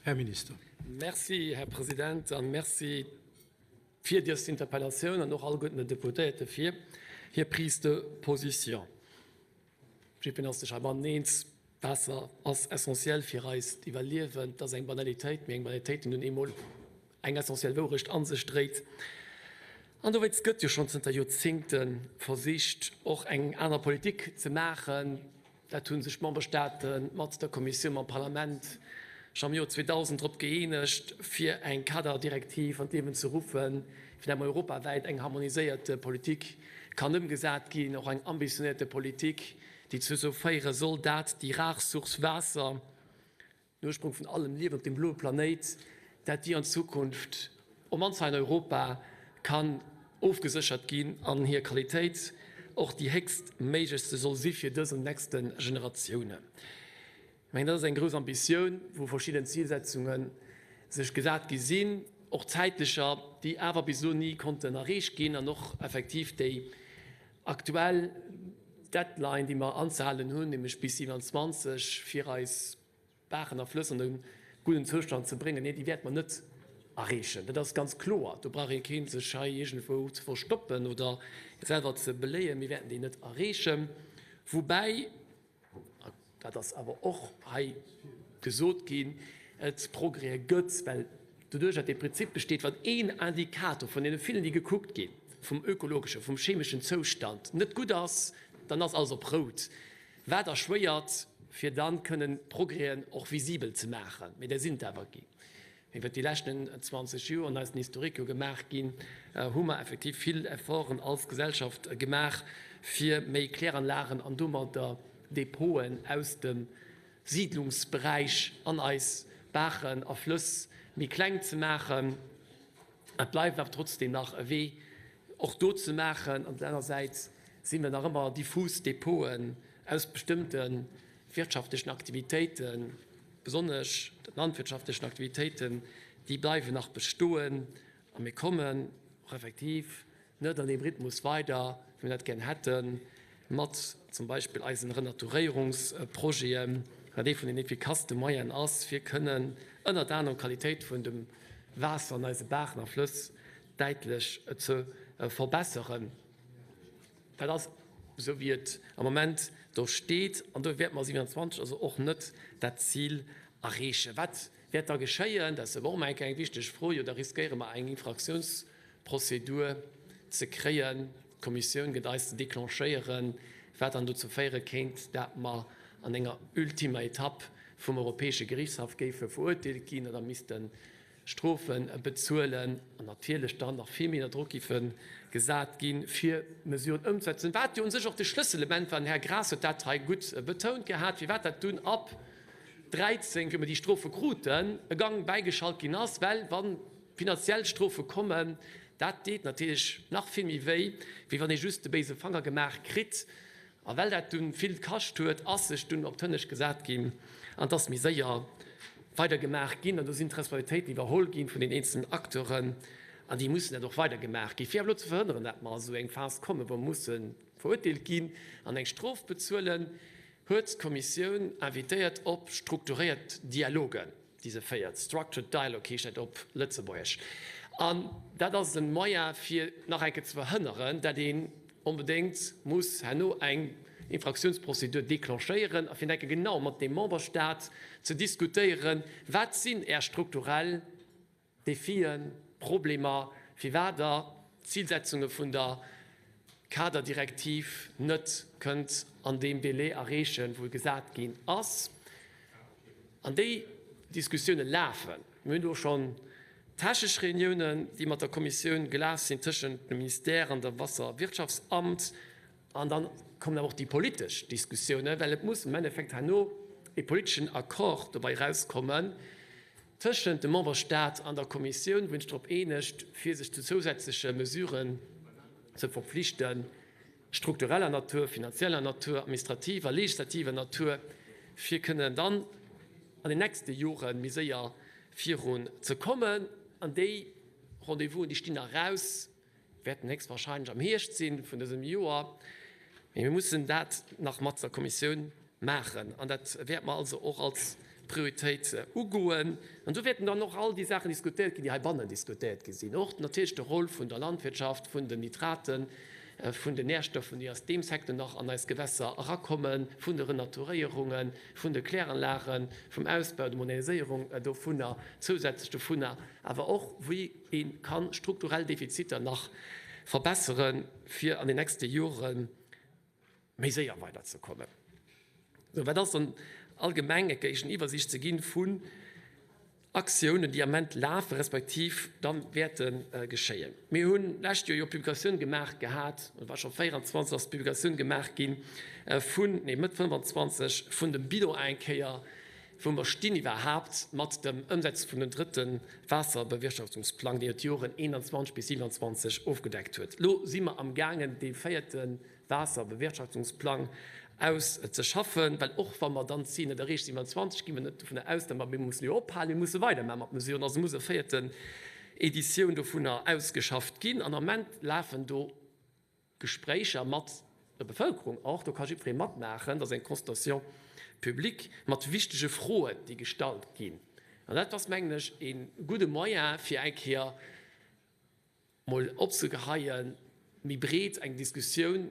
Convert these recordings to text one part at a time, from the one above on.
Här Minister. Merci, Här President, a merci fir dës Interpellatioun an och alleguerten den Deputéierte fir hir Prise de position. Jiddwereen ass sech heibannen eens, Waasser ass essentiell fir eist Iwwerliewen. Et ass eng Banalitéit, mee eng Banalitéit, déi nun eemol eng essentiell Wourecht a sech dréit. An dowéinst gëtt jo schonn zënter Joerzéngte versicht, och eng aner Politik ze maachen. Dat hu sech d'Memberstaate mat der Kommissioun, mam Parlament scho am Joer 2000 drop gëeenegt, fir eng Kaderdirektiv an d'Liewen ze ruffen, fir dat europawäit eng harmoniséierte Politik kann ëmgesat ginn, och eng ambitionéierte Politik, déi dozou féiere soll, dat déi rar Source Waasser, den Ursprung vun allem Liewen op deem bloe Planéit, dat déi an Zukunft, op mannst hei an Europa, kann ofgeséchert ginn an hir Qualitéit och déi héchst méiglechste soll si fir dës an déi nächste Generatiounen. Ech mengen, dat ass eng grouss Ambitioun, wou verschidden Zilsetzunge sech gesat gi sinn, och zäitlecher, déi awer bis elo ni konnten erreecht ginn an och effektiv déi aktuell Deadline, déi mer anzehalen hunn, nämlech bis 27, fir eis Baachen a Flëss an e gudden Zoustand ze bréngen, nee, déi wäerte mer net erreechen. Dat ass ganz kloer. Do brauch ee kee sech hei iergendwou ze verstoppen oder selwer ze beléien. Mir wäerten déi net erreechen. Woubäi, dat ass awer och hei gesot ginn, et Progrèse gëtt, well doduerch dat dee Prinzip besteet, wann een Indikator vun deene villen, déi gekuckt ginn, vum ökologeschen, vum chemeschen Zoustand net gutt ass, dann ass alles op rout, wat erschwéiert, fir da kënnen Progrèsen och visibel ze maachen. Mee där sinn et awer ginn. Iwwert déi leschten 20 Joer an eisen Historique jo gemaach ginn, hu mer effektiv vill Efforten als Gesellschaft gemaach, fir méi Kläranlagen an domadder Depoten aus dem Siidlungsberäich an eis Baachen a Flëss méi kleng ze maachen. Et bleift awer trotzdeem nach e Wee och do ze maachen. An der aner Säit si mer nach ëmmer diffus Depoten aus bestëmmte wirtschaftlechen Aktivitéiten, besonnesch de landwirtschaftlechen Aktivitéiten, déi bleiwen nach bestoen. A mir kommen och effektiv net an deem Rhythmus weider, wéi mir dat gär hätten, mat zum Beispill eisen Renaturéierungsprojeten, wat ee vun den effikasste Moyenen ass, fir kënnen ënnert anerem d'Qualitéit vun dem Waasser an eise Baachen a Flëss däitlech ze verbesseren. Dat ass esou, wéi et am Moment do steet, an do wäerte mer 27 also och net dat Zil erreechen. Wat wäert da geschéien? Dat ass awer och emol eng Kéier eng wichteg Fro. Jo, da riskéiere mer eng Infraktiounsprozedur ze kréien. D'Kommissioun gëtt eis ze declenchéieren, wat dann dozou féiere kéint, dat mer an enger ultimer Etapp vum Europäesche Gerichtshaff géife verurteelt ginn oder misste Strofe bezuelen an natierlech dann nach vill méi ënner Drock géife gesat ginn, fir Mesuren ëmzesetzen, wat jo u sech och de Schlësselement war, den Här Graas huet dat hei gutt betount gehat, firwat dat dunn ab 13, wéi mer déi Strofe kruten, e Gang bäigeschalt ginn ass, well wa finanziell Strofe kommen, dat deet natierlech nach vill méi wéi, wéi wann ee just de béise Fanger gemaach kritt. A well dat dunn vill kascht huet, ass sech dunn op d'Hënnescht gesat ginn an et ass méi séier weider gemaach ginn. An do sinn d'Responsabilitéiten iwwerholl ginn vun den eenzelnen Acteuren an déi mussen dat och weider gemaach ginn, fir awer elo ze verhënneren, dat mer a sou eng Phas kommen, wou mer musse verurteelt ginn an eng Strof bezuelen, huet d'Kommissioun invitéiert op strukturéiert Dialogen. déi se féiert, structured dialogue heescht dat op Lëtzebuergesch, an dat ass e Moyen fir nach eng Kéier ze verhënneren, dat een onbedéngt muss herno eng Infraktionsprozedur déclenchéieren a fir nach eng Kéier genau mat deem Memberstat ze diskutéieren, wat sinn Är strukturell Defien, Problemer, firwat Der d'Zilsetzunge vun der Kaderdirektiv net kënnt an deem Délai erreechen, wou gesat ginn ass. An déi Diskussioune lafen. Mir hunn do schonn technesch Reuniounen, déi mat der Kommissioun gelaf sinn tëschent dem Ministère an dem Wasserwirtschaftsamt. An da kommen awer och déi politesch Diskussiounen, well et muss am Endeffekt herno e politeschen Accord dobäi erauskommen tëschent dem Memberstaat an der Kommissioun, wou een sech drop eenegt, fir sech zu zousätzleche Mesuren ze verpflichten, struktureller Natur, finanzieller Natur, administrativer, legislativer Natur, fir kënnen dann an den nächste Jore méi séier virun ze kommen. An déi Rendez-vousen, déi stinn nach aus. Wäerten héchstwahrscheinlech am Hierscht si vun dësem Joer, mee mir mussen dat nach mat der Kommissioun maachen. An dat wäerte mer also och als Prioritéit ugoen. An do wäerten dann och all déi Saachen diskutéiert ginn, déi heibannen diskutéiert gi sinn, och natierlech de Rôle vun der Landwirtschaft, vun den Nitraten, vun den Nährstoffen, déi aus deem Secteur nach an eis Gewässer erakommen, vun de Renaturéierungen, vun de Kläranlagen, vum Ausbau, der Moderniséierung dovunner, zousätzlech dovunner awer och, wéi ee ka strukturell Defiziter nach verbesseren, fir an den nächste Jore méi séier weiderzekommen. Sou, wat ass dann allgemeng eng éischten Iwwersiicht ze ginn vun Aktiounen, déi am Ament lafe respektiv da wäerte geschéien? Mir hunn d'lescht Joer jo Publikatioun gemaach gehat, oder war scho 24 ass d'Publikatioun gemaach gi vun, nee Mëtt 25, vun dem Bilan eng Kéier, wou mer stinn iwwerhaapt mat dem Ëmsetze vun dem drëtte Waasserbewirtschaftungsplang, deen jo d'Joren 21 bis 27 ofgedeckt huet. Elo si mer amgaangen, dee véierte Waasserbewirtschaftungsplang auszeschaffen, well och wa mer dann d'Zil net erreecht, 27, gi mer net dovunner aus, datt mer, mir mussen jo ophalen, mir musse weidermache mat Mesuren, also muss e véierten Editioun dovunner ausgeschafft ginn. An am Ament lafen do Gespréicher mat der Bevëlkerung och, do ka jiddweree matmaachen, dat ass eng Consultation publique mat wichtege Froen, déi gestallt ginn. An dat ass, mengen ech, e gudde Moyen, fir eng Kéier mol opzegeheien, méi breet eng Diskussioun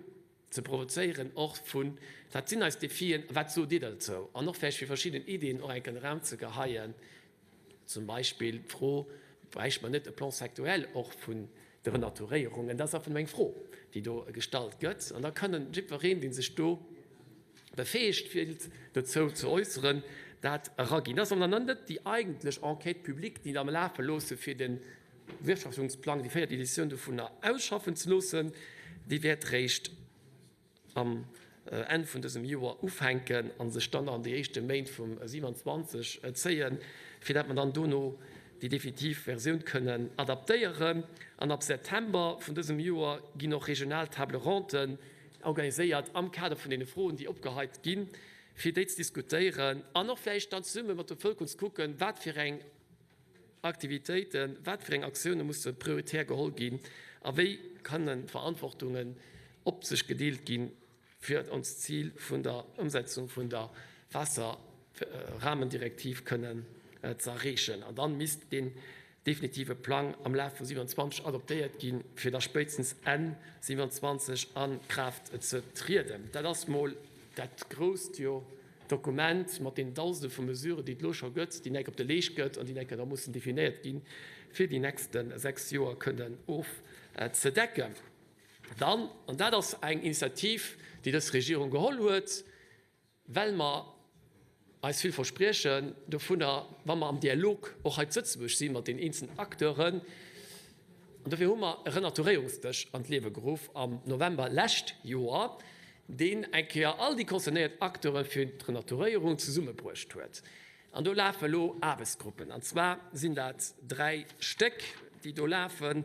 ze provozéieren, och vun, wat sinn eis Defien a wat sot Dir dozou? An och vläicht fir verschidden Iddien och enk an de Raum ze geheien, zum Beispill d'Fro, Bräichte mer net e Plan sectoriel och vun de Renaturéierungen? Dat ass einfach nëmme eng Fro, déi do gestallt gëtt. An da kënnen jiddwereen, dee sech do befäegt fillt, dozou ze äusseren, dat eraginn. Dat ass awer nach net déi eigentlech Enquête publique, déi mer lafe loosse fir de Wirtschaftungsplang, déi véiert Editioun dovunner ausschaffen ze loossen. Déi wäert réischt am Enn vun dësem Joer ufänken a sech dann an déi éischte Méint vum 27 zéien, fir dat mer dann dono déi definitiv Versioun kënnen adaptéieren. An ab September vun dësem Joer ginn och regional Table-ronde organiséiert am Kader vun deene Froen, déi opgeheit ginn, fir déi ze diskutéieren an och vläicht dann zesumme mat der Bevëlkerung ze kucken, wat fir eng Aktivitéiten, wat fir eng Aktioune musse prioritär geholl ginn a wéi kënnen d'Verantwortungen op sech gedeelt ginn, fir ons Zil vun der Ëmsetzung vun der Waasserrahmendirektiv kënnen ze erreechen. An dann misst deen definitive Plang am Laf vu 27 adoptéiert ginn, fir da spéitstens Enn 27 a Kraaft ze trieden. Dat ass mol dat grousst jo Dokument mat den Dausende vu Mesuren, déi et elo scho gëtt, déi enk op de Leescht gëtt an déi enk da mussen definéiert ginn, fir déi nächste 6 Joer kënnen ofzedecken. Dann, an dat ass eng Initiativ, déi dës Regierung geholl huet, well mer eis vill verspriechen dovunner, wa mer am Dialog och hei zu Lëtzebuerg si mat den eenzelnen Acteuren, an dofir hu mer e Renaturéierungsdësch an d'Liewe geruff am November lescht Joer, deen eng Kéier all déi concernéiert Acteure fir d'Renaturéierung zesummebruecht huet. An do lafe elo Aarbechtsgruppen, an zwar sinn dat 3 Stéck, déi do lafen,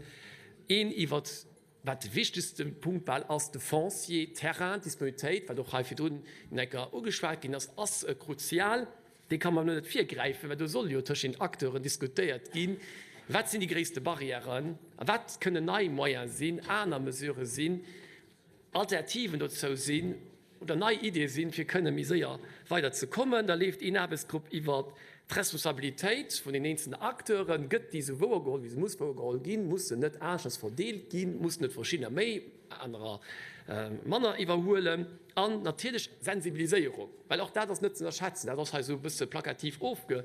een iwwert, wat de wichtegste Punkt bal ass, de Foncier, Terrain, d'Disponibilitéit, wat och hei virdrun eng Kéier ugeschwat ginn ass, ass kruzial. Dee ka mer elo net virgräifen, well do soll jo tëschent den Acteuren diskutéiert ginn, wat sinn déi gréisste Barrièren a wat kënnen nei Moyene sinn, aner Mesurë sinn, Alternativen dozou sinn oder nei Iddie sinn, fir kënne méi séier weider ze kommen. Da leeft een Aarbechtsgrupp iwwert d'Responsabilitéit vun den eenzelnen Acteuren. Gëtt déi esou wouergeholl, wéi se muss wouergeholl ginn? Muss se net aneschters verdeelt ginn? Mussen net verschiddener méi, anerer manner iwwerhuelen? An natierlech Sensibiliséierung, well och dat ass net ze ënnerschätzen. Dat ass hei esou e bësse plakativ ofge.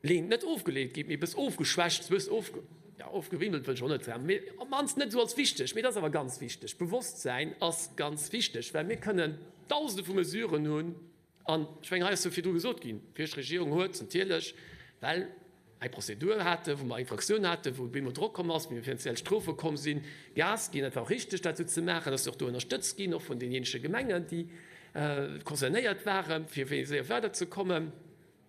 Leent, net ofgeleent ginn, mee e bëss ofgeschwächt, e bëss ofge, ja, ofgewimmelt wëll ech och net soen, mee op d'mannst net esou als wichteg. Mee et ass awer ganz wichteg. D'Bewosstsäin ass ganz wichteg, well mir kënnen Dausende vu Mesuren hunn, an ech mengen, hei ass jo virdru gesot ginn, d'viregte Regierung huet natierlech, well eng Prozedur haten, wou mer Infraktioun haten, wou op eemol Drock komm ass, wou finanziell Strofe komm sinn, Gas ginn. Et war och richteg, dat esou ze maachen, dass se och do ënnerstëtzt ginn, och vun deene Gemengen, déi concernéiert waren, fir méi séier weiderzekommen.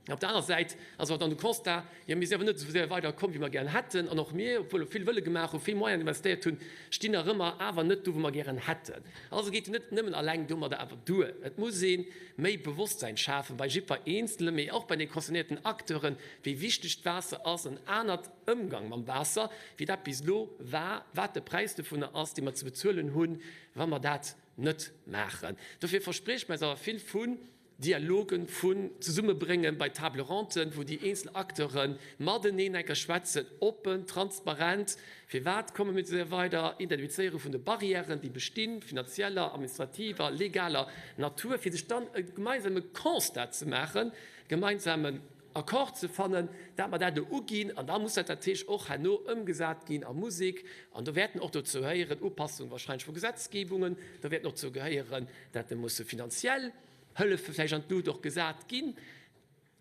Op der aner Säit ass awer dann de Constat, jo mir sinn awer net esou séier weider komm wéi mer gären hätten an och mir, obwuel mer vill Wëlle gemaach hunn, vill Moyenen investéiert hunn, stinn nach ëmmer awer net do wou mer gären hätten. Also geet et net nëmmen alleng domadder awer duer. Et muss ee méi Bewosstsäin schafen bei jiddwer Eenzele mee och bei de concernéierten Acteuren, wéi wichteg d'Waasser ass, en anert Ëmgang mam Waasser wéi dat bis elo war, wat de Präis dovunner ass, dee mer ze bezuelen hunn, wa mer dat net maachen. Dofir versprieche mer eis awer vill vun. Dialogen vun Zesummebréngen bei Table Ronde, wou déi eenzel Acteure mateneen enker schwätzen, oppen, transparent, firwat komme mir esou weider, Identifizéiere vun de Barrièren, déi bestinn, finanzieller, administrativer, legaler Natur, fir sech dann e gemeinsame Constat ze maachen, e gemeinsamen Accord ze fannen, dat mer dat elo uginn. An da muss dat natierlech och herno ëmgesat ginn a Musek. An do wäerten och dozou héieren Upassung wahrscheinlech vu Gesetzgebungen, do wäerten och dozou gehéieren, dat e musse finanziell Hëllefe vläicht an d'Lut och gesat ginn.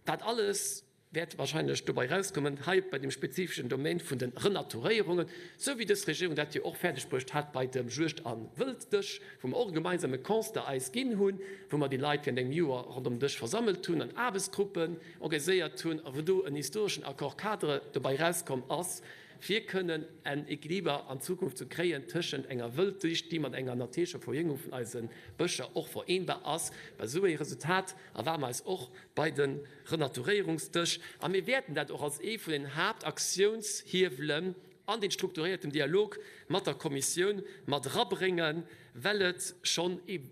Dat alles wäert wahrscheinlech dobei erauskommen hei bei deem spezifeschen Domaine vun de Renaturéierungen, sou wéi dës Regierung dat jo och fäerdegbruecht hat bei dem Juegd a Wëlddësch, wou mer och e gemeinsame Constat eis ginn hunn, wou mer déi Leit während engem Joer ronderëm den Dësch versammelt hunn an Aarbechtsgruppen organiséiert hunn a wou do en historeschen Accord-cadre dobei erauskomm ass, fir kënnen en Equiliber an Zukunft ze kréien tëschent enger Wëldsicht, déi mat enger natierlecher Verjüngung vun eise Bëscher och vereenbar ass. Well esou ee Resultat erwaarde mer eis och bei de Renaturéierungsdësch. A mir wäerten dat och als ee vun den Haaptaktiounshiewe an den strukturéierten Dialog mat der Kommissioun mat erabréngen, well et schonn ee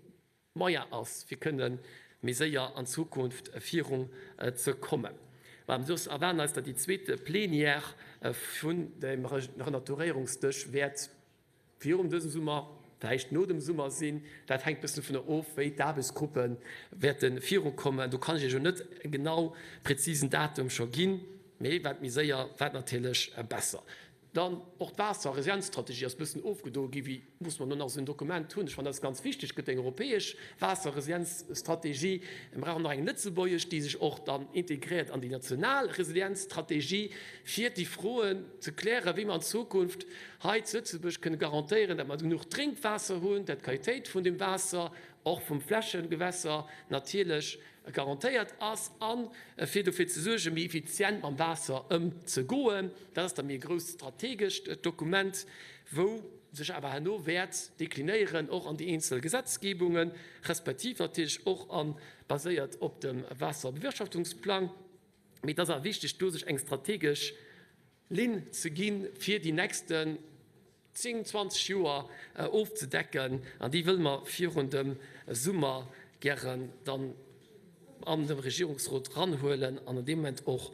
Moyen ass, fir kënne méi séier an Zukunft virun ze kommen. Mä soss erwaarden eis, datt déi zweet Plenière vun dem Renaturéierungsdësch wäert virum dësem Summer, vläicht no dem Summer sinn. Dat hänkt e bëssen dovunner of, wéi d'Aarbechtsgruppe wäerte virukommen. Do kann ech Iech elo net e genau prezisen Datum scho ginn, mee wat méi séier, wat natierlech besser. Dann och d'Waasserresilienzstrategie ass e bëssen ofgedoe gi wéi muss mer elo nach esou en Dokument hunn. Ech fannen, dat ass ganz wichteg. Et gëtt eng europäesch Waasserresilienzstrategie. Mir brauchen nach eng lëtzebuergesch, déi sech och dann integréiert an déi national Resilienzstrategie, fir déi Froen ze klären, wéi mer an Zukunft hei zu Lëtzebuerg kënne garantéieren, datt mer genuch Drénkwaasser hunn, datt d'Qualitéit vun dem Waasser, och vum Flächengewässer natierlech, garantéiert ass a fir dofir ze suergen, méi effizient mam Waasser ëmzegoen. Dat ass da méi e grousst strategescht Dokument, wou sech awer herno wäert deklinéieren och an déi eenzel Gesetzgebungen, respektiv natierlech och a baséiert op dem Waasserbewirtschaftungsplang. Mee et ass awer wichteg, do sech eng strategesch Linn ze ginn, fir déi nächsten 10, 20 Joer ofzedecken, an déi wëlle mer virun dem Summer gären dann an de Regierungsrot eranhuelen an an deem Moment och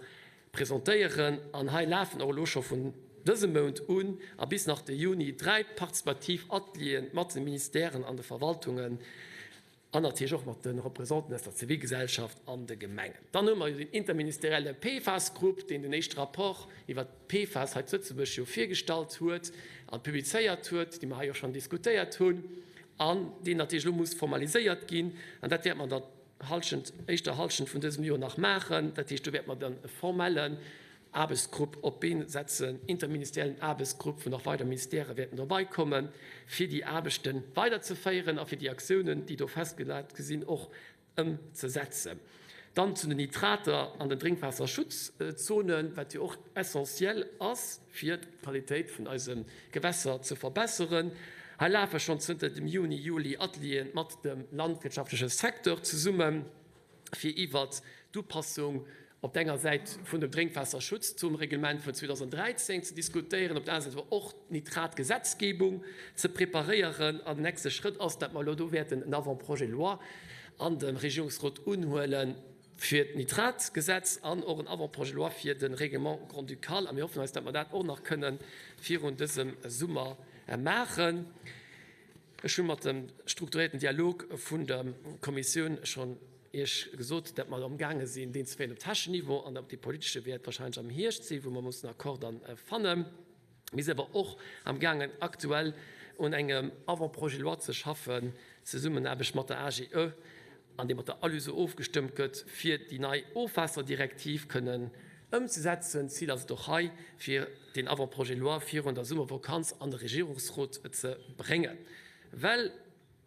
presentéieren. An hei lafen och elo scho vun dësem Mount un a bis nach de Juni dräi participativ Atelieren mat de Ministèren an de Verwaltungen, An natierlech och mat de Representanten aus der Zivilgesellschaft an de Gemengen. Dann hu mer jo den interministerielle PFAS-Grupp, deen den éischte Rapport iwwert d'PFAS hei zu Lëtzebuerg jo virgestallt huet a publizéiert huet, dee mer hei och schonn diskutéiert hunn an deen natierlech elo muss formaliséiert ginn. An dat wäerte mer an der Halschent, éischter Halschent vun dësem Joer nach maachen. Dat heescht, do wäerte mer dann e formellen Aarbechtsgrupp op d'Been setzen, interministeriellen Aarbechtsgrupp, wou nach weider Ministèrë wäerten dobei kommen, fir déi Aarbechte weiderzeféieren a fir déi Aktiounen, déi do festgelat gi sinn, och ëmzesetzen. Dann zu den Nitrater an den Drénkwaasserschutzzonen, wat jo och essentiell ass, fir d'Qualitéit vun eise Gewässer ze verbesseren. Hei lafe schonn zënter dem Juni, Juli Atelieren mat dem landwirtschaftleche Secteur zesummen. fir iwwert d'Upassung op der enger Säit vun dem Drénkwaasserschutz zum Reglement vun 2013 ze diskutéieren, op der anerer Säit awer och d'Nitratgesetzgebung ze preparéieren. An den nächste Schrëtt ass, datt mer elo do wäerten en Avant-projet de loi an dem Regierungsrot unhuele fir d'Nitratgesetz an och en Avant-projet de loi fir de Règlement grand-ducal. A mir hoffen eis, datt mer dat och nach kënnen virun dësem Summer maachen. Ech hu mat dem strukturéierten Dialog vun der Kommissioun schonn Iech gesot, dat mer amgaange sinn, deen ze féieren op techneschem Niveau an op dee politesche wäert wahrscheinlech am Hierscht sinn, wou mer mussen en Accord dann fannen. Mir sinn awer och amgaangen, aktuell un engem Avant-projet de loi ze schaffen, Zesummenaarbecht mat der AGE, an dee mat der ALUSO ofgestëmmt gëtt, fir déi nei Ofwaasserdirektiv kënnen ëmzesetzen. Zil ass et och hei, fir deen Avant-projet de loi virun der Summervakanz an de Regierungsrot ze bréngen, well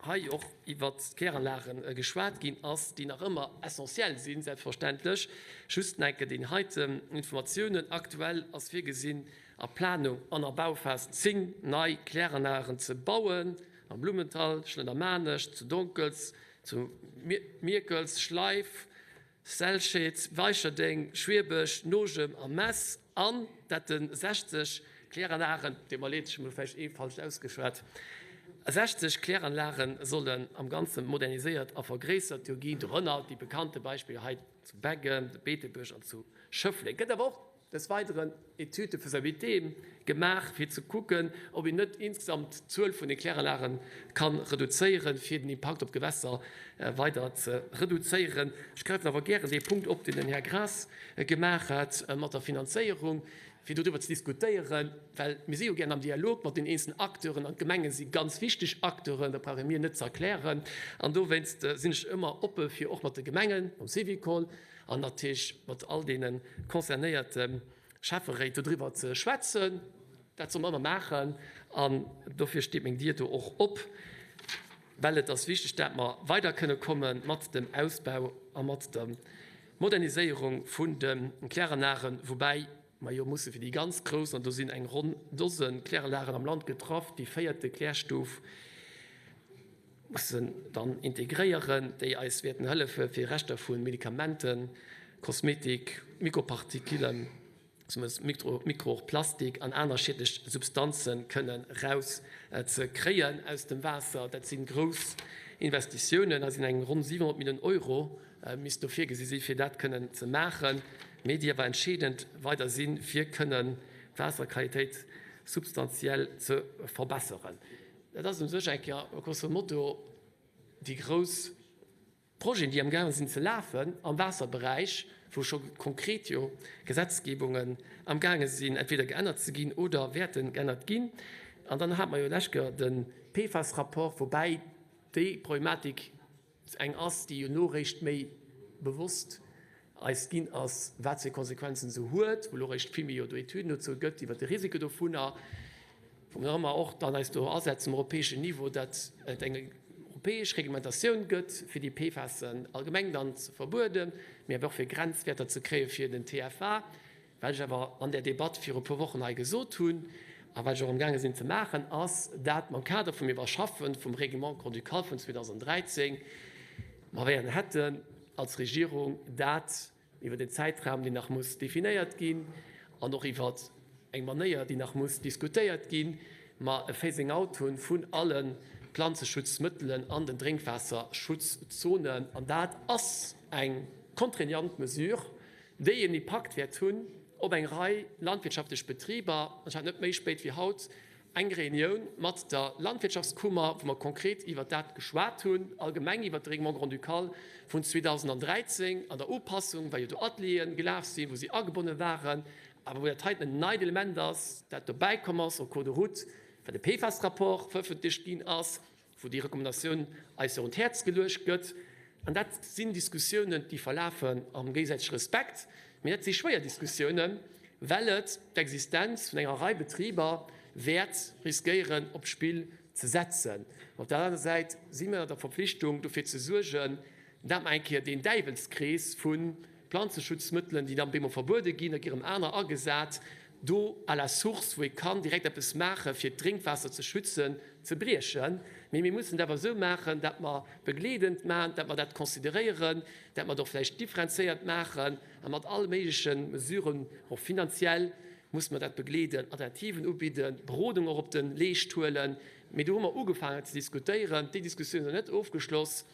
hei och iwwert d'Kläranlage geschwat ginn ass, déi nach ëmmer essentiell sinn, selbstverständlech. Just nach eng Kéier déi heiten Informatiounen, Aktuell ass virgesinn, a Planung an a Bauphas 10 nei Kläranlagen ze bauen, am Blumenthal, Schlënnermanescht, zu Donkels, zu Mierkels, Schleif, Selscheed, Weicherdeng, Schwiebech, Nogem a Mess, an dat de 60 Kläranlagen, deet mer leed, ech hunn elo vläicht ee falsch ausgeschwat. 60 Kläranlage sollen am Ganze moderniséiert a vergréissert jo ginn, dorënner déi bekannte Beispiller hei zu Beggen, Beetebuerg an zu Schëffleng. Gëtt awer och des Weideren Études de faisabilité gemaach, fir ze kucken, ob een net insgesamt d'Zuel vun de Kläranlage ka reduzéieren, fir den Impakt op d'Gewässer weider ze reduzéieren. Ech gräifen awer gären dee Punkt op, deen den Här Graas gemaach hat mat der Finanzéierung, fir dodriwwer ze diskutéieren, well mir si jo gären am Dialog mat den eenzelnen Acteuren an d'Gemenge si ganz wichteg Acteuren, dat brauch ee mir net ze erklären. An dowéinst sinn ech ëmmer oppe fir och mat de Gemengen, mam Syvicol an natierlech mat all deene concernéierte Schäfferéit dodriwwer ze schwätzen. Dat solle mer ëmmer maachen an dofir steet meng Dier do och op, well et ass wichteg, dat mer weider kënne komme mat dem Ausbau a mat der Moderniséierung vun de Kläranlagen, woubäi mer jo musse fir déi ganz grouss, an do sinn eng ronn Dose Kläranlagen am Land getraff, déi véierte Klärstuf mussen dann integréieren, déi eis wäerten hëllefe fir Reschter vu Medikamenten, Kosmetik, Mikropartikülen, Mikroplastik an aner schiedlech Substanze kënnen eraus ze kréien aus dem Waasser. Dat si grouss Investitiounen, hei sinn eng ronn 700 Milliounen Euro misst do virgesi si fir dat kënnen ze maachen, mee déi awer entscheedend weider si fir kënnen d'Waasserqualitéit substantiell ze verbesseren. Dat ass u sech eng Kéier grosso modo déi grouss Projeten, déi amgaange sinn ze lafen am Waasserberäich, wou scho konkret jo Gesetzgebungen amgaange sinn entweder geännert ze ginn oder wäerte geännert ginn. An dann hate mer jo lech Kéier de PFAS-Rapport, woubäi déi Problematik eng ass, déi jo elo eréischt méi bewosst eis ginn ass, wat fir Konsequenzen se huet, wou elo eréischt vill méi jo do Etüden dozou gëtt iwwert de Risiko dovunner. Wou mir ëmmer och dann eis do asetzen um europäeschen Niveau, datt et eng europäesch Reglementatioun gëtt, fir déi PFASen allgemeng dann ze verbueden, mee awer och fir Grenzwäerter ze kréie fir den TFA. Wat ech awer an där Debatt viru e puer Wochen hei gesot hunn a wat ech och amgaange sinn ze maachen, ass dat mer am Kader vum Iwwerschaffe vum Règlement grand-ducal vun 2013 mer wären hätten als Regierung dat, iwwer en Zäitraum, deen nach muss definéiert ginn, an och iwwer eng Manéier, déi nach muss diskutéiert ginn, mer e Phasing out hu vun alle Planzeschutzmëttelen an den Drénkwaasserschutzzonen. An dat ass eng contraignant Mesure, déi en Impakt wäert hunn op eng Rei landwirtschaftlech Betriber. An ech hat net méi spéit wéi haut Eng Reunioun mat der Landwirtschaftskummer, wou mer konkret iwwert dat geschwat hunn, allgemeng iwwert de Règlement grand-ducal vun 2013 an der Upassung, well jo do Atelieren gelaf sinn, wou si agebonne waren, awer wou dat heiten en neit Element ass, dat dobäikomm ass en cours de route, well de PFAS-Rapport verëffentlecht ginn ass. wou déi Recommandatioun eis jo un d'Häerz geluecht gëtt. An dat sinn Diskussiounen, déi verlafen am géigesäitege Respekt, mee dat si schwéier Diskussiounen, well et d'Existenz vun enger Rei Betriber wäert riskéieren op d'Spill ze setzen. Op der anerer Säit si mir an der Verpflichtung, dofir ze suergen, dat mer eng Kéier deen Däiwelskrees vu Planzeschutzmëttelen, déi dann bemol verbuede ginn, da gi rëm aner agesat, do à la source, wou ee kann direkt eppes maachen, fir d'Drénkwaasser ze schützen, ze briechen. Mee mir mussen et awer esou maachen, dat mer begleedend maachen, dat mer dat consideréieren, dat mer et och vläicht differenzéiert maachen a mat alle méigleche Mesuren, och finanziell musse mer dat begleeden, Alternativen ubidden, Berodung och op de Leescht huelen. Mee do hu mer ugefaangen ze diskutéieren. Déi Diskussioun ass nach net ofgeschloss.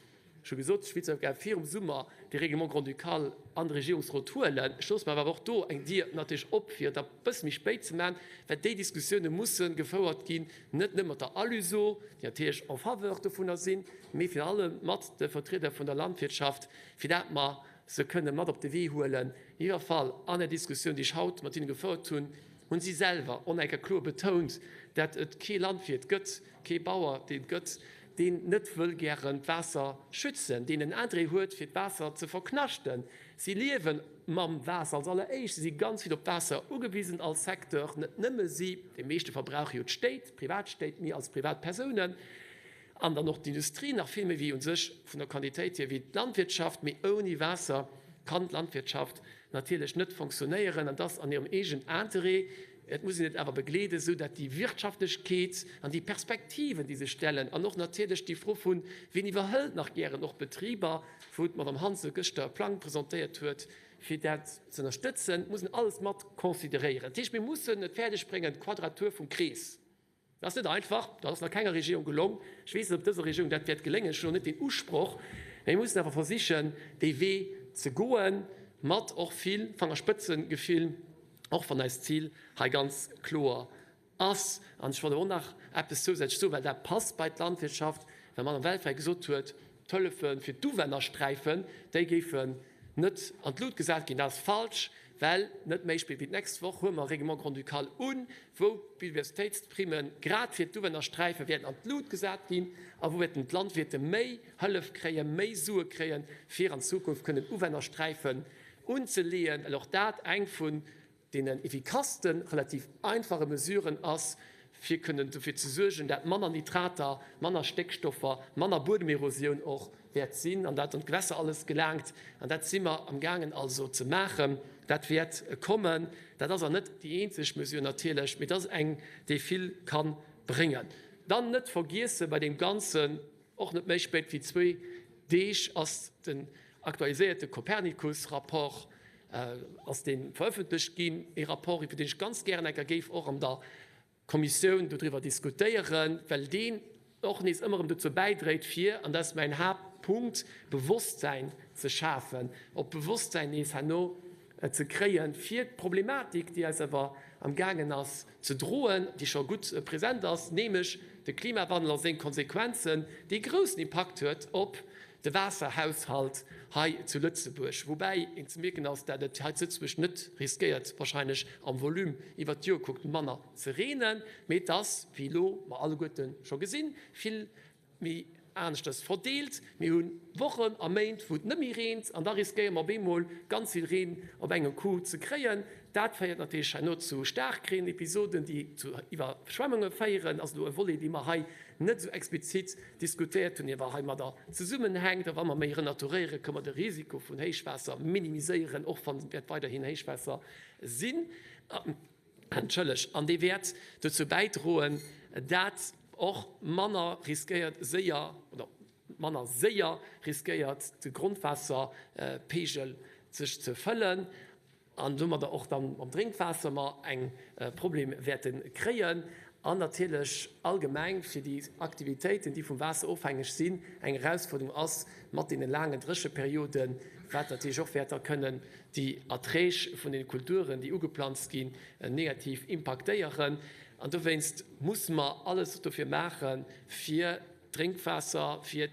Ech hu gesot, ech wéilt gär virum Summer dee Règlement grand-ducal an de Regierungsrot huelen. Ech loosse mer awer och do eng Dier natierlech op, fir et e bësse méi spéit ze maachen, well déi Diskussioune musse gefouert ginn, net nëmme mat der Aluseau, déi natierlech en faveur dovunner sinn, mee virun allem mat de Vertrieder vun der Landwirtschaft, fir dat mer se kënne mat op de Wee huelen. Jiddwer Fall, an der Diskussioun, déi ech haut mat hinne gefouert hunn, hunn si selwer och nach eng Kéier kloer betount, dat et kee Landwiert gëtt, kee Bauer, deen et gëtt, deen net wëll gären d'Waasser schützen, deen en Interêt huet fir d'Waasser ze verknaschten. Si liewe mam Waasser als alleréischt, si si ganz vill op d'Waasser ugewisen als Secteur, net nëmme si, dee meeschte verbrauche jo d'Stéit, d'Privatstéit, mir als Privatpersounen an dann och d'Industrie nach vill méi wéi u sech vun der Quantitéit hier wéi d'Landwirtschaft. Mee ouni Waasser kann d'Landwirtschaft natierlech net fonctionnéieren an dass an hirem eegenen Interêt. Et muss een et awer begleeden, esou dat déi Wirtschaftlechkeet an déi Perspektiven, déi sech stellen, an och natierlech déi Fro vun, wien iwwerhëlt nach gären och Betriber, wou d'Madame Hansen gëschter e Plang presentéiert huet, fir dat ze ënnerstëtzen, muss een alles mat consideréieren. Dat heescht, mir mussen et fäerdegbréngen, d'Quadratur vum Krees. Dat ass net einfach, dat ass nach kenger Regierung gelong. Ech weess net, ob dëser Regierung dat wäert geléngen, ech hunn och net deen Usproch, mä mir mussen awer versichen, dee Wee ze goen, mat och vill Fangerspëtzengefill, och wann eist Zil hei ganz kloer ass. An ech wollt awer och nach eppes zousätzlech soen, well dat passt bei d'Landwirtschaft, well d'Madame Welfring gesot huet, d'Hëllefe fir d'Uwännersträifen, déi géifen net an d'Lut gesat ginn. Dat ass falsch, well net méi spéit wéi d'nächst Woch huele mer e Règlement grand-ducal un, wou d'Biodiversitéitsprimme grad fir d'Uwännersträife wäerten an d'Lut gesat ginn a wou wäerten d'Landwirte méi Hëllef kréien, méi Sue kréien, fir an Zukunft kënnen Uwännersträifen unzeleeën, well och dat eng vun deenen effikassten, relativ einfache Mesuren ass, fir kënnen dofir ze suergen, dat manner Nitrater, manner Stéckstoffer, manner Buedemerosioun och wäert sinn an dat an d'Gewässer alles gelaangt. An dat si mer amgaangen also ze maachen. Dat wäert kommen. Dat ass awer net déi eenzeg Mesure natierlech, mee dat ass eng, déi vill ka bréngen. Dann net vergiesse bei deem Ganzen, och net méi spéit wéi zwee Deeg ass den aktualiséierte Copernicus-Rapport ass dee verëffentlecht ginn, ee Rapport, iwwer deen ech ganz gären eng Kéier géif och an der Kommissioun dodriwwer diskutéieren, well deen och nees ëmmer erëm dozou bäidréit, fir, an dat ass mäin Haaptpunkt, Bewosstsäin ze schafen, och Bewosstsäin nees herno ze kréien, fir d'Problematik, déi eis awer amgaangen ass ze droen, déi scho gutt present ass, nämlech de Klimawandel a seng Konsequenzen, dee groussen Impakt huet op de Waasserhaushalt hei zu Lëtzebuerg. Woubäi een ze mierken ass, dat et hei zu Lëtzebuerg net riskéiert wahrscheinlech am Volume iwwert d'Joer kuckt manner ze reenen, mee et ass, wéi elo mer alleguerte scho gesinn, vill méi aneschters verdeelt. Mir hu Wochen a Méint, wou et net méi reent, an da riskéiere mer op eemol ganz vill Reen op engem Coup ze kréien. Dat féiert natierlech herno zu Staarkreenepisoden, déi zu Iwwerschwemmunge féieren. Ass elo e Volet, dee mer hei net esou explizit diskutéiert hunn, dee awer heimadder zesummenhänkt. A wa mer méi renaturéieren, kënne mer de Risiko vun Héichwaasser minimiséieren, och wann et wäert weiderhin Héichwaasser sinn. Entschëlleg, an dee wäert dozou bäidroen, dat och manner riskéiert séier oder manner séier riskéiert de Grondwaasserpeegel sech ze fëllen an domadder och dann mam Drénkwaasser mer eng Problem wäerte kréien an natierlech allgemeng fir déi Aktivitéiten, déi vum Waasser ofhängeg sinn, eng Erausfuerderung ass mat deene laangen Drécheperioden, wat natierlech och wäert da kënnen déi Erträg vun den Kulturen, déi ugeplanzt ginn, negativ impaktéieren. An dowéinst musse mer alles dofir maachen, fir d'Drénkwaasser, fir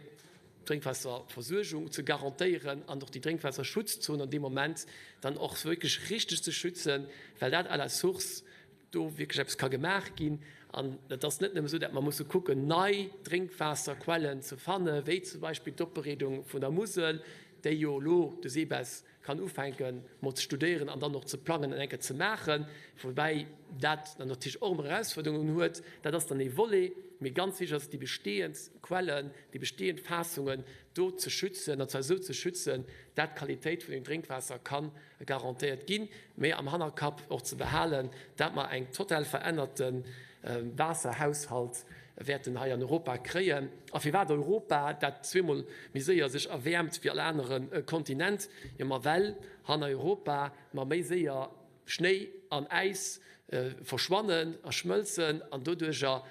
d'Drénkwaasserversuergung ze garantéieren an och déi Drénkwaasserschutzzonen an deem Moment dann och wierklech richteg ze schützen, well dat à la source do wierklech eppes ka gemaach ginn. An et ass net nëmme esou, datt mer musse kucken, nei Drénkwaasserquellen ze fannen, wéi zum Beispill d'Opbereedung vun der Musel, déi jo elo de SEBES kann ufänken mol ze studéieren an dann och ze plangen an eng Kéier ze maachen, woubäi dat dann natierlech och ëmmer Erausfuerderungen huet. Dat ass dann ee Volet, mee ganz wichteg ass et, déi bestehend Quellen, déi bestehend Faassungen do ze schützen, an zwar esou ze schützen, dat d'Qualitéit vun dem Drénkwaasser ka garantéiert ginn, mee am Hannerkapp och ze behalen, dat mer eng total verännerte Waasserhaushalt wäerten hei an Europa kréien. A firwat Europa, dat zweemol méi séier sech erwäermt wéi all anere Kontinent? Jo, ma well han Europa mer méi séier Schnéi an Äis verschwannen a schmëlzen an doduerjer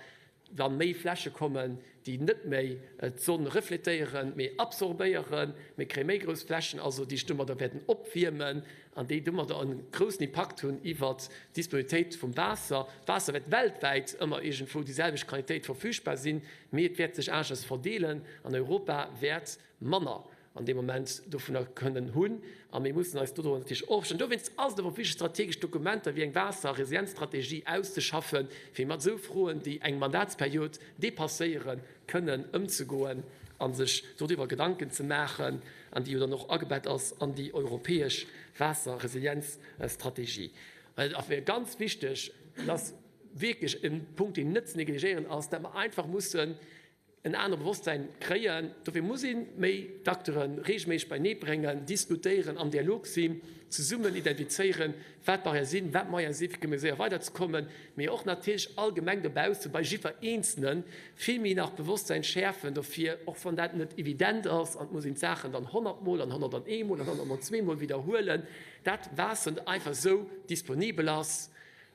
da méi Fläche kommen, déi net méi d'Sonn refletéieren, mee absorbéieren. Mir kréie méi grouss Flächen also, déi sech domadder wäerten opwiermen an déi domadder e groussen Impakt hunn iwwert d'Disponibilitéit vum Waasser. D'Waasser wäert weltwäit ëmmer iergendwou déi selwecht Qualitéit verfügbar sinn, mee et wäert sech aneschters verdeelen an Europa wäert manner an deem Moment dovunner kënnen hunn. A mir mussen eis dodrower natierlech ofstellen. Dowéinst ass et awer och wichteg, strategesch Dokumenter wéi eng Waasserresilienzstrategie auszeschaffen, fir mat esou Froen, déi eng Mandatsperiod dépasséieren, kënnen ëmzegoen a sech dodriwwer Gedanken ze maachen, an déi jo dann och agebett ass an déi europäesch Waasserresilienzstrategie. Well et ass mir ganz wichteg, dat ass wierklech e Punkt, deen net ze negligéieren ass, dat mer einfach mussen en anere Bewosstsäin kréien. Dofir muss ee méi d'Acteure reegelméisseg beienee bréngen, diskutéieren, am Dialog sinn, zesummen identifizéieren, wat d'Barrièrë sinn, wat d'Moyene sinn, fir méi séier weiderzekommen, mee och natierlech allgemeng dobausse bei jiddwer Eenzelne vill méi nach Bewosstsäin schäerfen dofir, och wann dat net evident ass an et muss een d'Saachen dann honnertmol an honnertaneemol an honnertmol zweemol widderhuelen, dat Waasser net einfach esou disponibel ass.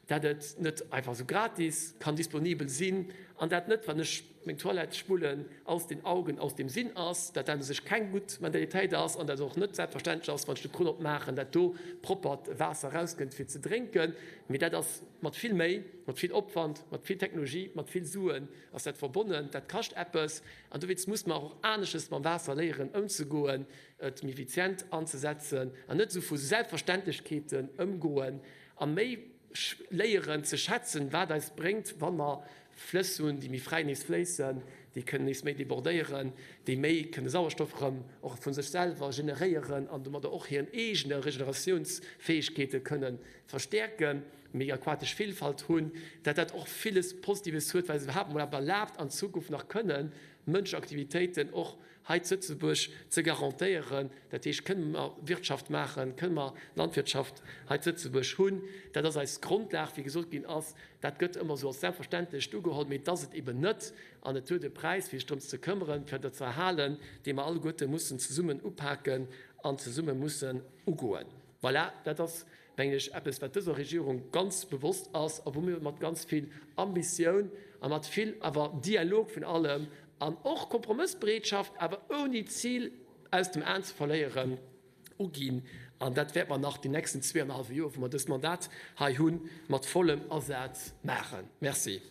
dat et net einfach esou gratis kann disponibel sinn an dat net, wann ech meng Toilette spullen, aus den Augen, aus dem Sinn ass, dat dat u sech keng gutt Mentalitéit ass an dat et och net selbstverständlech ass, wann ech de Krunn opmaachen, dat do proppert Waasser erauskënnt fir ze drénken. Mee dat ass mat vill Méi, mat vill Opwand, mat vill Technologie, mat vill Suen ass dat verbonnen. Dat kascht eppes an dowéinst muss mer och anesches mam Waasser léieren ëmzegoen, et méi effizient anzesetzen an net esou vu Selbstverständlechkeeten ëmgoen a méi léieren ze schätzen, wat eis bréngt, wa mer Flëss hunn, déi méi fräi nees fléissen, déi kënnen nees méi debordéieren, déi méi kënne Sauerstoff erëm och vu sech selwer generéieren an domadder och hiren eegene Regeneratiounsfäegkeete kënne verstäerken, méi aquatesch Villfalt hunn, dat dat och villes Positives huet, wat eis iwwerhaapt emol erlaabt an Zukunft nach kënnen Mënschaktivitéiten och hei zu Lëtzebuerg ze garantéieren. Dat heescht, kënne mer Wirtschaft maachen, kënne mer Landwirtschaft hei zu Lëtzebuerg hunn. Dat ass eis Grondlag, wéi gesot ginn ass. Dat gëtt ëmmer esou als selbstverständlech ugeholl, mee et ass et eben net. An et huet e Präis, fir sech drëms ze këmmeren, fir dat ze erhalen, dee mer alleguerte mussen zesummen upaken an zesumme mussen ugoen. Voilà, dat ass, mengen ech, eppes, wat dëser Regierung ganz bewosst ass a wou mir mat ganz vill Ambitioun a mat vill awer Dialog vun allem an och Kompromëssbereetschaft, awer ouni d'Zil aus dem Aen ze verléieren, uginn. An dat wäerte mer nach déi nächsten zweeanenhallwe Joer, wou mer dëst Mandat hei hunn, mat vollem Asaz maachen. Merci.